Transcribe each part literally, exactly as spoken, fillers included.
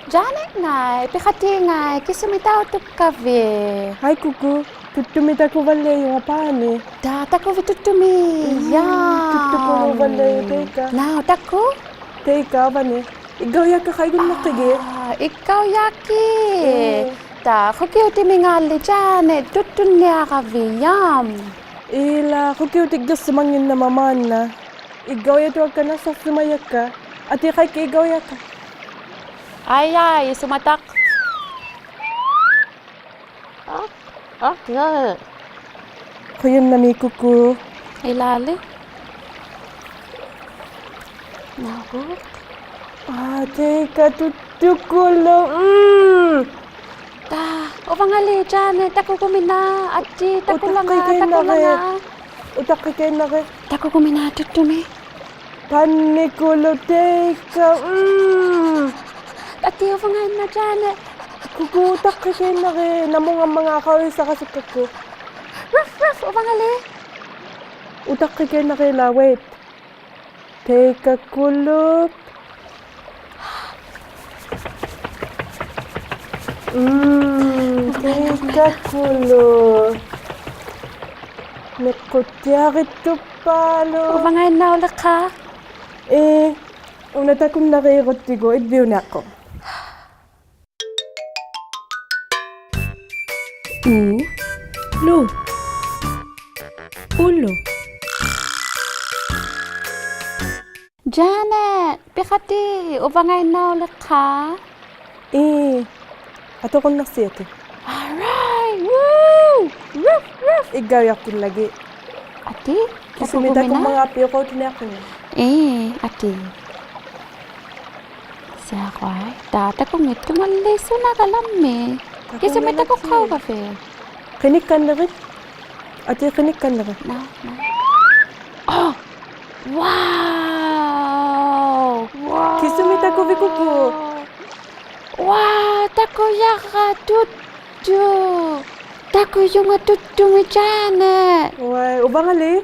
Janet-ᖓᐃ, ᐱᖃᑎᖓᐃ, ᑭᓱᒥᑦ ᑕᐅᑐᒃᑲᕕᑦ? ᕼᐊᐃ ᑯᑯ, ᑐᒃᑐᒥᑦ ᑕᑯᕙᓪᓕᐊᔪᖓ ᐸᓂ. ᑕ, ᑕᑯᕕᑦ ᑐᒃᑐᒥᑦ? ᒻᒻ, ᔮ. ᑐᒃᑐᑯᓘᕙᓪᓕᐊᔪᖅ ᑕᐃᑲ. ᓇᐅᒃ, ᑕᑯ. ᑕᐃᑲ ᐊᕙᓂ. ᐃᒡᒐᐅᔭᒃᑲ ᖃᐃᒍᓐᓇᖅᑭᒋᑦ. ᐋ, ᐃᒡᒐᐅᔭᒃᑭᑦ. ᒻᒻ. ᑕ, ᖁᑭᐅᑎᒥᖔᓕ ᔮᓂ, ᑐᒃᑐᓐᓂᐊᕋᕕᑦ, ᔮ. ᐃᓛ, ᖁᑭᐅᑎᒡᒋᖅᓯᒪᙱᓐᓇᒪ ᒫᓐᓇ. ᐃᒡᒐᐅᔭᑐᐊᒃᑲ ᓇᓴᖅᓯᒪᔭᒃᑲ. ᐊᑏ ᖃᐃᒃᑭᑦ ᐃᒡᒐᐅᔭᒃᑲ. ᐊᐃ, ᐊᐃ, ᐃᓱᒪᑕᖅ. ᐋ, ᐋ, ᑭᐊ. ᖁᔭᓐᓇᒦᒃ ᑯᑯ. ᐃᓛᓕ. ᓇᐅᒃ. ᐋ, ᑕᐃᑲ ᑐᒃᑐᑯᓗᒃ. ᒻᒻ. ᑕ, ᐅᕙᖓᓕ ᔮᓂ, ᑕᑯᒍᒥᓇ, ᐊᑏ, ᑕᑯᓚᖓ, ᐅᑕᖅᑭᑲᐃᓐᓇᕆᑦ. ᑕᑯᓚᖓ. ᐅᑕᖅᑭᑲᐃᓐᓇᕆᑦ. ᑕᑯᒍᒥᓇ, ᑐᒃᑐᒥᑦ. ᐸᓐᓂᑯᓗᒃ ᑕᐃᑲ, ᒻᒻ. ᐊᑏ ᐅᕙᖓᐃᓐᓇ ᔮᓂ. ᑯᑯ, ᐅᑕᖅᑭᑲᐃᓐᓇᕆᑦ, ᓇᒧᙵᒻᒪᖔᑦ ᖃᐅᔨᓴᕋᓱᒃᑲᒃᑯ. ᕈᕝ, ᕈᕝ, ᐅᕙᖓᓕ. ᐅᑕᖅᑭᑲᐃᓐᓇᕆᓚ, wait. ᑕᐃᑲᑯᓗᒃ. ᒻᒻ, ᑕᐃᑲᑯᓗᒃ. ᓂᖁᑦᑎᐊᕆᑦᑐᐸᓗᒃ. ᐅᕙᖓᐃᓐᓇᐅᓕᖅᑲ? ᐄ, ᐅᓇ ᑕᑯᓐᓇᕇᕈᑦᑎᒍ, ᐃᕝᕕᐅᓂᐊᖅᑯᖅ. ᐅ, ᓗ. ᐅᓗ. ᔮᓂ, ᐱᖃᑎ, ᐅᕙᖓᐃᓐᓇᐅᓕᖅᑲ? ᐄ, ᐊᑐᕈᓐᓇᖅᓯᔭᑎᑦ. All right, woo! Ruff, ruff. ᐃᒡᒐᐅᔭᖅᑐᓪᓚᒋᑦ. ᐊᑏ, ᑭᓱᒥᑦ ᑕᑯᒍᒥᓇ? ᑕᑯᒻᒪᖔᑦ ᐱᐅᖃᐅᑎᓂᐊᖅᑯᖓ. ᐄ, ᐊᑏ. ᓯᐊᕈᐊᐃ, ᑕ ᑕᑯᙱᑦᑐᖓᓕ ᓱᓇᒐᓚᒻᒥ. ᑭᓱᒥᑦ ᑕᑯᖅᑲᐅᒐᕕᑦ? ᕿᓂᒃᑲᓐᓂᕆᑦ. ᐊᑏ ᕿᓂᒃᑲᓐᓂᕆᑦ. ᓇ, ᓇ. Oh! Wow! Wow! ᑭᓱᒥᑦ ᑕᑯᕕᑦ ᑯᑯ? Wow! ᑕᑯᔭᕋ ᑐᒃᑐ. ᑕᑯᔪᖓ ᑐᒃᑐᒥᑦ ᔮᓂ. ᐅᐊᐃ, ᐅᕙᖓᓕ?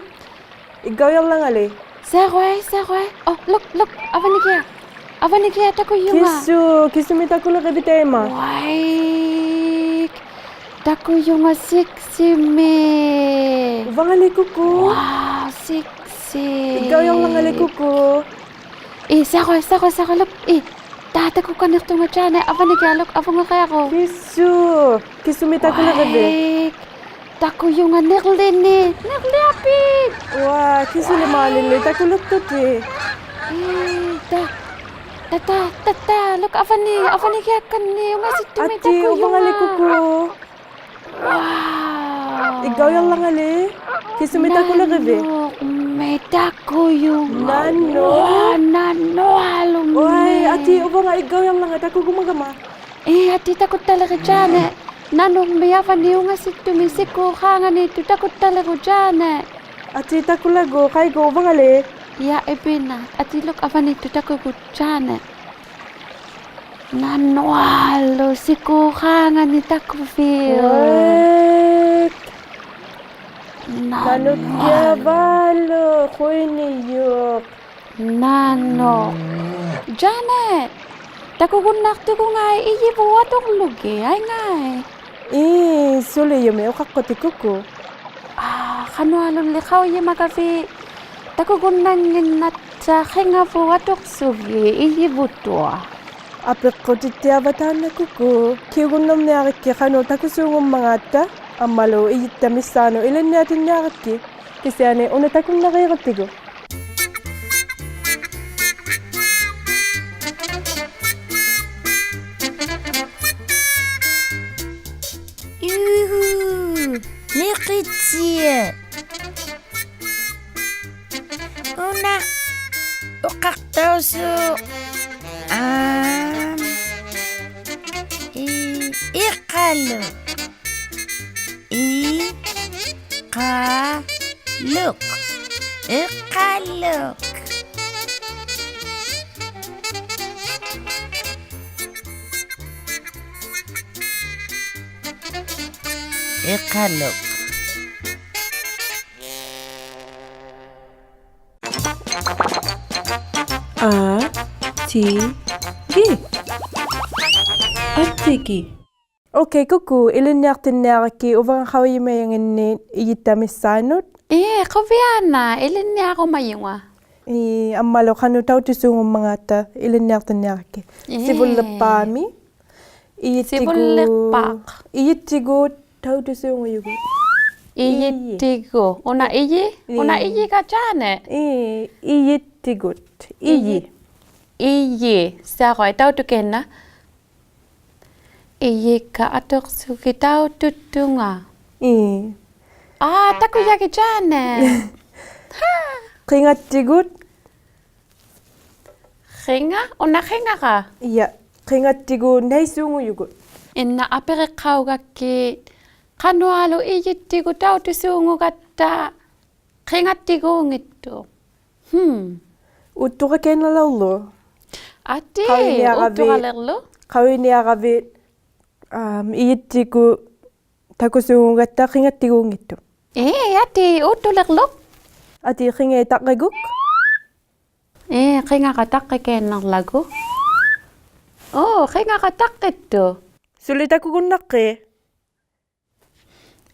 ᐃᒡᒐᐅᔭᓪᓚᖓᓕ. ᓯᐊᕈᐊᐃ, ᓯᐊᕈᐊᐃ. Oh, look, look. ᐊᕙᓂᑭᐊᖅ. ᐊᕙᓂᑭᐊᖅ ᑕᑯᔪᖓ. ᑭᓱ, ᑭᓱᒥᑦ ᑕᑯᓕᕆᕕᑦ ᑕᐃᒪ? ᐅᐊᐃᒃ. ᑕᑯᔪᖓ ᓯᒃᓯᒥ. ᐅᕙᖓᓕ ᑯᑯ? Wow, ᓯᒃᓯ. ᐃᒡᒐᐅᔭᓪᓚᖓᓕ ᑯᑯ? ᐄ, ᓯᐊᕈᐊᐃ, ᓯᐊᕈᐊᐃ, ᓯᐊᕈᐊᐃ, look. ᐄ, ᑕ ᑕᑯᒃᑲᓐᓂᖅᑐᖓ ᔮᓂ, ᐊᕙᓂᑭᐊᖅ, look, ᐊᕗᖓᕆᐊᕈ. ᑭᓱ, ᑭᓱᒥᑦ ᑕᑯᓕᕆᕕᑦ? ᐅᐊᐃᒃ. ᑕᑯᔪᖓ ᓂᕐᓕᓂᒃ, ᓂᕐᓕᐊᐱᒃ. ᐅᐊ, ᑭᓱᓕᒫᓂᓪᓕ ᑕᑯᓗᒃᑐᑎᑦ. ᐄ, ᑕ, ᑕ, ᑕ, ᑕ, ᑕ, look, ᐊᕙᓂ, ᐊᕙᓂᑭᐊᒃᑲᓐᓂᖅ, ᐅᖓᓯᑦᑐᒥᒃ ᑕᑯᔪᖓ. ᐊᑏ, ᐅᕙᖓᓕ ᑯᑯ? Wow. ᐃᒡᒐᐅᔭᓪᓚᖓᓕ, ᑭᓱᒥᑦ ᑕᑯᓕᕆᕕᑦ? ᓇᓄᕐᒥᒃ ᑕᑯᔪᖓ. ᓇᓄᕐᒻ? Wow, ᓇᓄᐊᓗᒻᒥᒃ. ᐅᐊᐃ, ᐊᑏ, ᐅᕙᖓ ᐃᒡᒐᐅᔭᓪᓚᖓ ᑕᑯᒍᒪᒐᒪ. ᐄ, ᐊᑏ ᑕᑯᑦᑕᓕᕆᑦ ᔮᓂ. ᓇᓄᕐᒥᒃ ᐊᕙᓂ ᐅᖓᓯᑦᑐᒥᒃ ᓯᑯ ᖄᖓᓃᑦᑐᖅ ᑕᑯᑦᑕᓕᕈᒃ ᔮᓂ. ᐊᑏ ᑕᑯᓚᒍ, ᖃᐃᒍ ᐅᕙᖓᓕ. ᐄ, ᐃᐱᓇ. ᐊᑏ look ᐊᕙᓃᑦᑐᖅ ᑕᑯᒍᒃ ᔮᓂ. ᓇᓄᐊᓗᒃ ᓯᑯ ᖄᖓᓂ ᑕᑯᕕᐅᒃ. ᐅᐊᐃᒃ. ᓇᓄᐊᓗᒃ. ᓇᓄᒃᑭᐊᕙᓗᒃ, ᖁᐃᓂᔪᖅ. ᓇᓄᖅ. ᔮᓂ, ᑕᑯᒍᓐᓇᖅᑐᒍᖓᐃ ᐃᔨᕗᑦ ᐊᑐᕐᓗᒋᑦ, ᐊᐃᙵᐃ? ᐄ, ᓱᓕᔪᒥᒃ ᐅᖃᖅᑯᑎᑦ ᑯᑯ. ᐋ, ᖃᓄᐊᓗᓪᓕ ᖃᐅᔨᒪᒐᕕᑦ ᑕᑯᒍᓐᓇᙱᓐᓇᑦᑕ ᕿᖓᕗᑦ ᐊᑐᖅᓱᒋᑦ ᐃᔨᕗᑐᐊᖅ? ᐊᐱᖅᑯᑎᑦᑎᐊᕙ ᑖᓐᓇ ᑯᑯ. ᑭᐅᒍᓐᓇᕐᓂᐊᕋᒃᑭᑦ ᖃᓄᖅ ᑕᑯᓲᖑᒻᒪᖔᑦᑕ, ᐊᒻᒪᓗ ᐃᔨᑦᑕ ᒥᔅᓵᓄᑦ ᐃᓕᓐᓂᐊᑎᓐᓂᐊᕋᒃᑭᑦ. ᑭᓯᐊᓂ ᐅᓇ ᑕᑯᓐᓇᕇᕈᑦᑎᒍ. ᔫᕼᐆ! ᓂᕿ ᐃᑦᓯᐊ. ᐅᓇ ᐅᖃᖅᑕᐅᓲᖅ. ᐋᒻ. ᐃ, ᐃᖃᓗᒃ. ᐃᖃᓗᒃ. ᐃᖃᓗᒃ. ᐃᖃᓗᒃ. ᐊ, ᑎ, ᒋ. ᐊᑎᒋ. Okay, ᑯᑯ, ᐃᓕᓐᓂᐊᖅᑎᓐᓂᐊᕋᒃᑭᑦ ᐅᕙᖓ ᖃᐅᔨᒪᔭᖏᓐᓂᒃ ᐃᔨᑦᑕ ᒥᒃᓵᓄᑦ. ᐄ, ᖁᕕᐊᓇ, ᐃᓕᓐᓂᐊᕈᒪᔪᖓ. ᐄ, ᐊᒻᒪᓗ ᖃᓄᖅ ᑕᐅᑐᓲᖑᒻᒪᖔᑕ ᐃᓕᓐᓂᐊᖅᑎᓐᓂᐊᕋᒃᑭᑦ. ᐄ. ᓯᕗᓪᓕᖅᐹᒥ. ᐃᔨᑦᑎᒍ-, ᓯᕗᓪᓕᖅᐹᖅ. ᐃᔨᑦᑎᒍᑦ ᑕᐅᑐᓲᖑᔪᒍᑦ. ᐃᔨ. ᐃᔨᑦᑎᒍ. ᐅᓇ ᐃᔨ? ᐄ. ᐅᓇ ᐃᔨᒐ ᔮᓂ? ᐄ, ᐃᔨᑦᑎᒍᑦ. ᐃᔨ. ᐃᔨ. ᐃᔨ. ᓴᖅᑯᐊᐃ ᑕᐅᑐᒌᓐᓇ. ᐃᔨᒃᑲ ᐊᑐᖅᓱᒋᑦ ᑕᐅᑐᑦᑐᖓ. ᐄ. ᐋ, ᑕᑯᔭᒋᑦ ᔮᓂ. ᕿᖓᑦᑎᒍᑦ. ᕿᖓ? ᐅᓇ ᕿᖓᕋ? ᐄᔭ, ᕿᖓᑦᑎᒍᑦ ᓇᐃᓲᖑᔪᒍᑦ. ᐃᓐᓇ ᐊᐱᕆᖅᑲᐅᒐᒃᑭᑦ ᖃᓄᐊᓗᒃ ᐃᔨᑦᑎᒍᑦ ᑕᐅᑐᓲᖑᒐᑦᑕ ᕿᖓᑦᑎᒎᙱᑦᑐᖅ. ᕼᒻ. ᐆᑦᑐᕋᑭᐊᓐᓇᓚᐅᕐᓗᒃ. ᐊᑏ, ᖃᐅᔨᓂᐊᕋᕕᑦ, ᐆᑦᑐᕋᓕᕐᓗᒃ. ᖃᐅᔨᓂᐊᕋᕕᑦ, ᐋᒻ, ᐃᔨᑦᑎᒍᑦ ᑕᑯᓲᖑᒐᑦᑕ ᕿᖓᑦᑎᒎᙱᑦᑐᖅ. ᐄ, ᐊᑏ, ᐆᑦᑐᓕᕐᓗᒃ. ᐊᑏ, ᕿᖓᐃᑦ ᑕᕐᕆᒍᒃ. ᐄ, ᕿᖓᕋ ᑕᕐᕆᑲᐃᓐᓇᕐᓚᒍ. ᐆ, ᕿᖓᕋ ᑕᕐᕆᑦᑐᖅ. ᓱᓕ ᑕᑯᒍᓐᓇᖅᑭᑦ?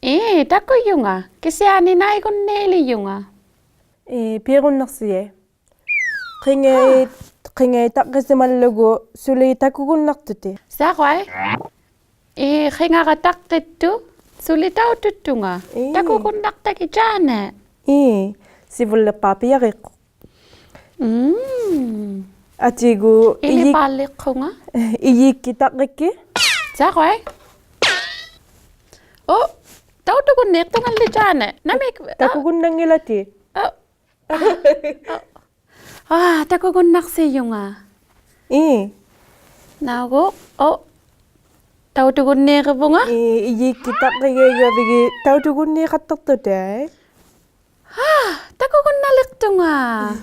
ᐄ, ᑕᑯᔪᖓ. ᑭᓯᐊᓂ ᓇᐃᒍᓐᓃᓕᔪᖓ. ᐄ, ᐱᕈᓐᓇᖅᓯᔭᐃᑦ. ᕿᖓᐃᑦ, ᕿᖓᐃᑦ ᑕᕐᕆᓯᒪᓪᓗᒍ ᓱᓕ ᑕᑯᒍᓐᓇᖅᑐᑎᑦ. ᓴᖅᑯᐊᐃ. ᐄ, ᕿᖓᕋ ᑕᕐᕆᑦᑐᖅ, ᓱᓕ ᑕᐅᑐᑦᑐᖓ. ᐄ. ᑕᑯᒍᓐᓇᖅᑕᒋᑦ ᔮᓂ. ᐄ, ᓯᕗᓪᓕᖅᐹᖅ ᐱᔭᕇᖅᑯᖅ. ᒻᒻ. ᐊᑏᒎᖅ ᐃᓕ-, ᐃᓕᐹᓕᖅᑯᖓ. ᐃᔨᒃᑭᑦ ᑕᕐᕆᒃᑭᑦ. ᓴᖅᑯᐊᐃ. ᐆ, ᑕᐅᑐᒍᓐᓃᖅᑐᖓᓕ ᔮᓂ. ᓇᒥ-, ᑕᑯᒍᓐᓇᙱᓚᑎᑦ. ᐆ. ᐋ, ᑕᑯᒍᓐᓇᖅᓯᔪᖓ. ᐄ. ᓇᐅᒍ, ᐆ. ᑕᐅᑐᒍᓐᓃᕈᕗᖓ. ᐄ, ᐃᔨᒃᑭᑦ ᑕᕐᕆᒋᐊᕕᒋᑦ ᑕᐅᑐᒍᓐᓃᖃᑦᑕᖅᑐᑕᐃᑦ. ᐋ, ᑕᑯᒍᓐᓇᓕᖅᑐᖓ.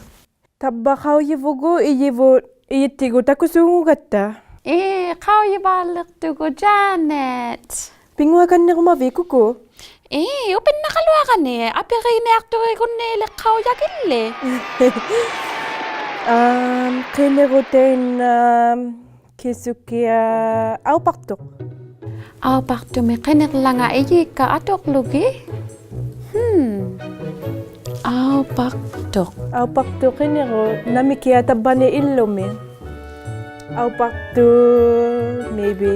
ᑕᕝᕙ ᖃᐅᔨᕗᒍᑦ ᐃᔨᕗᑦ, ᐃᔨᑦᑎᒍᑦ ᑕᑯᓲᖑᒐᑦᑕ. ᐄ, ᖃᐅᔨᕚᓪᓕᖅᑐᒍᑦ ᔮᓂᑦ. ᐱᙳᐊᒃᑲᓐᓂᕈᒪᕖᑦ ᑯᑯ? ᐄ, ᐅᐱᓐᓇᖃᓗᐊᕋᓂ, ᐊᐱᕆᓂᐊᖅᑐᕆᒍᓐᓃᓕᖅᑲᐅᔭᒋᓪᓕ. ᐋᒻ, ᕿᓂᕈᖅ ᑕᐃᓐᓇ, ᐋᒻ, ᑭᓱᑭᐊᖅ ᐊᐅᐸᖅᑐᖅ. ᐊᐅᐸᖅᑐᒥ ᕿᓂᕐᓚᖓ ᐃᔨᒃᑲ ᐊᑐᕐᓗᒋᑦ. ᕼᒻ. ᐊᐅᐸᖅᑐᖅ. ᐊᐅᐸᖅᑐᖅ ᕿᓂᕈᖅ ᓇᒥᑭᐊᖅ ᑕᕝᕙᓂ ᐃᓪᓗᒥ. ᐊᐅᐸᖅᑐᖅ, maybe.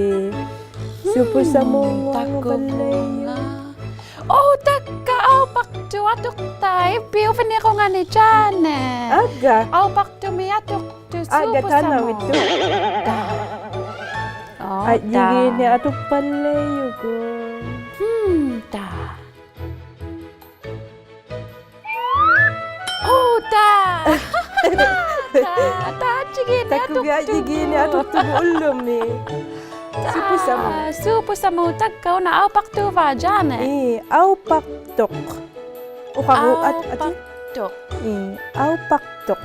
ᕼᒻ, ᓱᐳᓴᒧᙵᕙᓪᓚᐃᔪᖅ. ᑕᑯᕗᖓ. ᐆ, ᑕᒃᑲ ᐊᐅᐸᖅᑐᖅ ᐊᑐᖅᑕᐃᑦ, ᐱᐅᕕᓂᕈᖓᓂ ᔮᓂ. ᐊᒐ. ᐊᐅᐸᖅᑐᒥ ᐊᑐᖅ ᑐᖅ. ᐋ, ᓱᐳᓴᒧᖓ. ᖃᑕᓇᕕᑦᑐᖅ. ᑕ. ᐆ, ᑕ. ᐊᔾᔨᒌᓐᓂᒃ ᐊᑐᖅᐸᓪᓚᐃᔪᒍᑦ. ᕼᒻ, ᑕ. ᐆ, ᑕ. ᑕ, ᑕ, ᐊᔾᔨᒌᓐᓂᒃ ᐊᑐᖅᑐᒍᑦ. ᑕᑯᒋᑦ ᐊᔾᔨᒌᓐᓂᒃ ᐊᑐᖅᑐᒍᑦ ᐅᓪᓗᒥ. ᑕ. ᓱᐳᓴᒧᖓ. ᓱᐳᓴᒧᖓ ᑕᒃᑲ ᐅᓇ ᐊᐅᐸᖅᑐᕚ ᔮᓂ. ᐄ, ᐊᐅᐸᖅᑐᖅ. ᐅᖃᕈ, ᐊᑦ-, ᐊᑏ. ᐊᐅᐸᖅᑐᖅ. ᐄ, ᐊᐅᐸᖅᑐᖅ.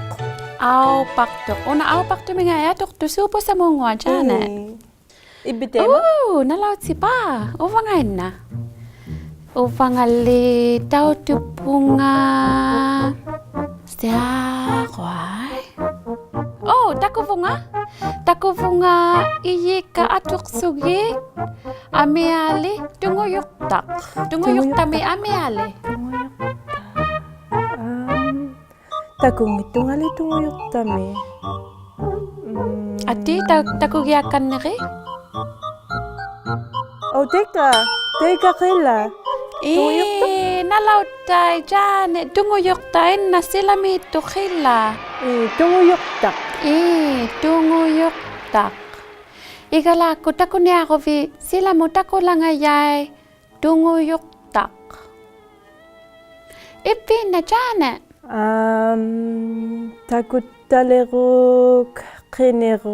ᐊᐅᐸᖅᑐᖅ. ᐅᓇ ᐊᐅᐸᖅᑐᒥᖓᐃ ᐊᑐᖅᑐᖅ ᓱᐳᓴᒧᙵᕙ ᔮᓂ. ᐄ. ᐃᕝᕕᑦ ᑕᐃᒪ. ᐆ, ᓇᓚᐅᑦᓯᕚ. ᐅᕙᖓᐃᓐᓇ. ᐅᕙᖓᓕ ᑕᐅᑐᒃᐳᖓ. ᓴᖅᑯᐊᐃ. ᐆ, ᑕᑯᕗᖓ. ᑕᑯᕗᖓ ᐃᔨᒃᑲ ᐊᑐᖅᓱᒋᑦ ᐊᒥᐊᓕᒃ ᑐᖑᔪᖅᑕᖅ. ᑐᖑᔪᖅᑕᒥ ᐊᒥᐊᓕᒃ. ᑐᖑᔪᖅᑕᖅ. ᐊᒻ, ᑕᑯᙱᑦᑐᖓᓕ ᑐᖑᔪᖅᑕᒥ. ᒻᒻ. ᐊᑏ, ᑕ-, ᑕᑯᒋᐊᒃᑲᓐᓂᕆᑦ? ᐆ, ᑕᐃᑲ, ᑕᐃᑲ ᕿᓚ. ᑐᖑᔪᖅᑕᖅ. ᐄ, ᓇᓚᐅᑦᑕᐃᑦ ᔮᓂ, ᑐᖑᔪᖅᑕᖅ ᐃᓐᓇ ᓯᓚᒦᑦᑐᖅ ᕿᓚ. ᐄ, ᑐᖑᔪᖅᑕᖅ. ᐄ, ᑐᖑᔪᖅᑕᖅ. ᐃᒐᓛᒃᑯᑦ ᑕᑯᓂᐊᕈᕕᑦ ᓯᓚᒧᑦ ᑕᑯᓚᖓᔭᐃᑦ ᑐᖑᔪᖅᑕᖅ. ᐃᕝᕕᓐᓇ ᔮᓂ. ᐊᒻ, ᑕᑯᑦᑕᓕᕈᒃ, ᕿᓂᕈᒃ,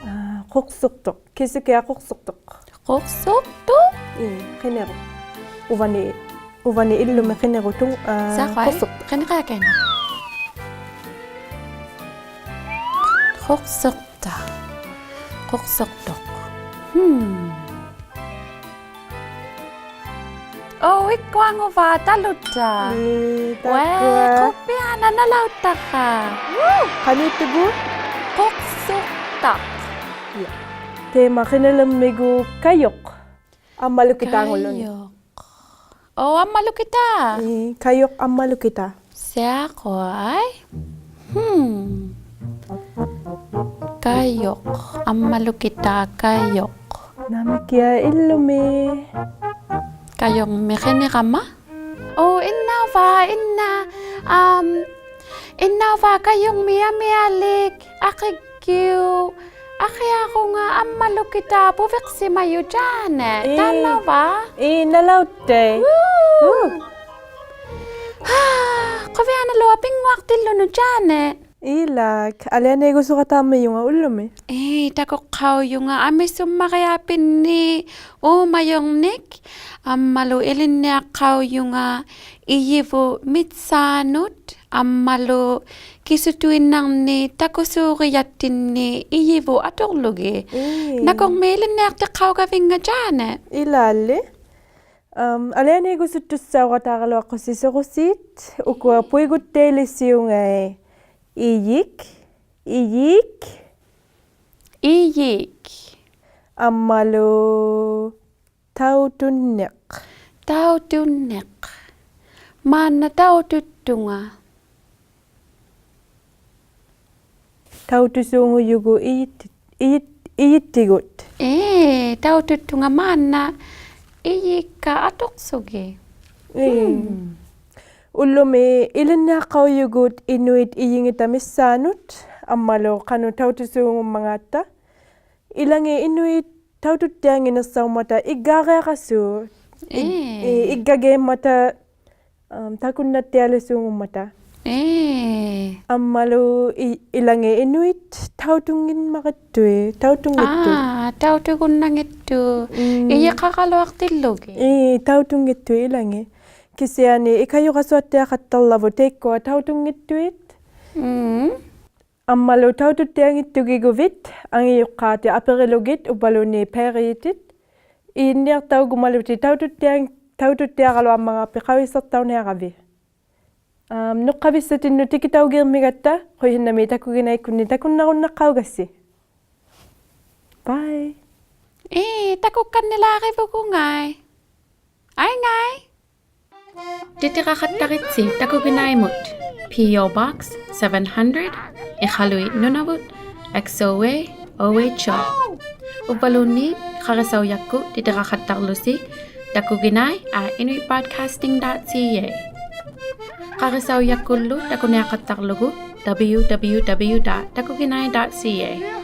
ᐋ, ᖁᖅᓱᖅᑐᖅ. ᑭᓱᑭᐊᖅ ᖁᖅᓱᖅᑐᖅ? ᖁᖅᓱᖅᑐᖅ? ᐄ, ᕿᓂᕈᒃ. ᐅᕙᓂ, ᐅᕙᓂ ᐃᓪᓗᒥ ᕿᓂᕈᖅᑐᖅ, ᐋ, ᓴᖅᑲᐃ, ᖁᖅᓱᖅᑐᖅ. ᕿᓂᖃᐃ ᕿᓂᕈᒃ. ᖁᖅᓱᖅ- ᑕ. ᖁᖅᓱᖅᑐᖅ. ᕼᒻ. ᐆ, ᐃᒃᑯᐊᖑᕙ ᑕᓗᑕ? ᐄ, ᐅᐊᐃ, ᑖᒃᑯᐊ. ᖁᕕᐊᓇ ᓇᓚᐅᑦᑕᕋ. ᕼᐆ. ᖃᓄᑐᒍᑦ? ᖁᖅᓱᖅᑕᖅ. ᐄ. ᑕᐃᒪ ᕿᓂᓕᕐᒥᒍᑦ ᑲᔪᖅ. ᐊᒻᒪᓗᑭᑖᖑᓗᓂ. ᑲᔪᖅ. ᐆ, ᐊᒻᒪᓗᑭᑖ. ᐄ, ᑲᔪᖅ ᐊᒻᒪᓗᑭᑖ. ᓴᖅᑲᐃ. ᕼᒻ. ᑲᔪᖅ ᐊᒻᒪᓗᑭᑖ ᑲᔪᖅ. ᓇᒥᑭᐊᖅ ᐃᓪᓗᒥ. ᑲᔪᕐᒥᒃ ᕿᓂᕋᒪ. ᐆ, ᐃᓐᓇᐅᕚ, ᐃᓐᓇ, ᐊᒻ, ᐃᓐᓇᐅᕚ ᑲᔪᕐᒥᒃ ᐊᒥᐊᓕᒃ, ᐊᕿᒡᒎᖅ, ᐊᕿᐊᕈᖓ ᐊᒻᒪᓗᑭᑖ ᐳᕕᖅᓯᒪᔪᖅ ᔮᓂ. ᐄ. ᑖᓐᓇᐅᕚ? ᐄ, ᓇᓚᐅᑦᑕᐃᑦ. ᕼᐆ. ᕼᐆ. ᐋ, ᖁᕕᐊᓇᓗᐊᖅ ᐱᙳᐊᖅᑎᓪᓗᓄᒃ ᔮᓂ. ᐃᓛᒃ, ᐊᓕᐊᓇᐃᒍᓱᖃᑦᑕᕐᒥᔪᖓ ᐅᓪᓗᒥ. ᐄ, ᑕᑯᖅᑲᐅᔪᖓ ᐊᒥᓱᒻᒪᕆᐊᐱᓐᓂᒃ ᐆᒪᔪᕐᓂᒃ, ᐊᒻᒪᓗ ᐃᓕᓐᓂᐊᖅᑲᐅᔪᖓ ᐃᔨᕗᑦ ᒥᑦᓵᓄᑦ, ᐊᒻᒪᓗ ᑭᓱᑐᐃᓐᓇᕐᓂᒃ ᑕᑯᓲᕆᔭᑦᑎᓐᓂᒃ ᐃᔨᕗᑦ ᐊᑐᕐᓗᒋᑦ. ᐄ. ᓇᑯᕐᒦᒃ ᐃᓕᓐᓂᐊᖅᑎᖅᑲᐅᒐᕕᙵ ᔮᓂ. ᐃᓛᓕ. ᐊᒻ, ᐊᓕᐊᓇᐃᒍᓱᑦᑐᒃᓴᐅᖃᑦᑕᕋᓗᐊᖅᑯᓯ ᓱᕈᓰᑦ, ᐅᑯᐊ ᒻᒻ. ᐳᐃᒍᑦᑕᐃᓕᓯᐅᖓᐃ ᐃᔨᒃ, ᐃᔨᒃ. ᐃᔨᒃ. ᐊᒻᒪᓗ ᑕᐅᑐᓐᓂᖅ. ᑕᐅᑐᓐᓂᖅ. ᒫᓐᓇ ᑕᐅᑐᑦᑐᖓ. ᑕᐅᑐᓲᖑᔪᒍᑦ ᐃᔨᑦ-, ᐃᔨᑦ-, ᐃᔨᑦᑎᒍᑦ. ᐄ, ᑕᐅᑐᑦᑐᖓ ᒫᓐᓇ ᐃᔨᒃᑲ ᐊᑐᖅᓱᒋᑦ. ᐄ. ᕼᒻ. ᐅᓪᓗᒥ ᐃᓕᓐᓂᐊᖅᑲᐅᔪᒍᑦ ᐃᓄᐃᑦ ᐃᔨᖏᑕ ᒥᔅᓵᓄᑦ, ᐊᒻᒪᓗ ᖃᓄᖅ ᑕᐅᑐᓲᖑᒻᒪᖔᑦᑕ. ᐃᓚᖏᑦ ᐃᓄᐃᑦ ᑕᐅᑐᑦᑎᐊᙱᓐᓂᖅᓴᐅᒻᒪᑕ ᐃᒡᒐᕆᐊᕋᓲᑦ. ᐃᒡ-, ᐄ. ᐄ, ᐃᒡᒐᒌᒻᒪᑕ, ᐊᒻ, ᑕᑯᓐᓇᑦᑎᐊᓕᓲᖑᒻᒪᑕ. ᐄ. ᐊᒻᒪᓗ ᐃ-, ᐃᓚᖏᑦ ᐃᓄᐃᑦ ᑕᐅᑐᙱᒻᒪᕆᑦᑐᐃᑦ, ᑕᐅᑐᙱᑦᑐᑦ. ᐋ, ᑕᐅᑐᒍᓐᓇᙱᑦᑐᑦ. ᒻᒻ. ᐃᔨᖃᕋᓗᐊᖅᑎᓪᓗᒋᑦ. ᐄ, ᑕᐅᑐᙱᑦᑐᐃᑦ ᐃᓚᖏᑦ. ᑭᓯᐊᓂ ᐃᑲᔪᕋᓱᐊᑦᑎᐊᖃᑦᑕᓚᕗᑦ ᑕᐃᒃᑯᐊ ᑕᐅᑐᙱᑦᑐᐃᑦ. ᒻᒻ. ᐊᒻᒪᓗ ᑕᐅᑐᑦᑎᐊᙱᑦᑐᒌᒍᕕᑦ, ᐊᖏᔪᖅᑳᑎᑦ ᐊᐱᕆᓗᒋᑦ ᐅᕝᕙᓘᓐᓃᑦ ᐸᐃᕆᔨᑎᑦ. ᐃᓐᓂᐊᖅᑕᐅᒍᒪᓗᑎᑦ ᑕᐅᑐᑦᑎᐊᖕ-, ᑕᐅᑐᑦᑎᐊᕋᓗᐊᒻᒪᖔᖅᐱᑦ ᖃᐅᔨᓴᖅᑕᐅᓂᐊᕋᕕᑦ. ᐊᒻ, ᓄᖅᑲᕕᔅᓴᑎᓐᓄᑦ ᑎᑭᑕᐅᒌᕐᒥᒐᑦᑕ, ᖁᔭᓐᓇᒦᒃ ᑕᑯᒋᓇᐃᒃᑯᓐᓂᒃ ᑕᑯᓐᓇᕈᓐᓇᖅᑲᐅᒐᔅᓯ. Bye. ᐄ, ᑕᑯᒃᑲᓐᓂᓛᕆᕗᒍᖓᐃ. ᐊᐃᙵᐃ. ᑎᑎᕋᖃᑦᑕᕆᑦᓯ ᑕᑯᒋᓇᐃᒧᑦ, P O Box seven hundred, Iqaluit Nunavut, X O A, O H O. ᐅᕝᕙᓘᓐᓃᑦ ᖃᕆᓴᐅᔭᒃᑯᑦ ᑎᑎᕋᖃᑦᑕᕐᓗᓯ, takuginai at inuitbroadcasting dot C A. ᖃᕆᓴᐅᔭᒃᑯᓪᓗ ᑕᑯᓂᐊᖃᑦᑕᕐᓗᒍ, W W W dot takuginai dot C A.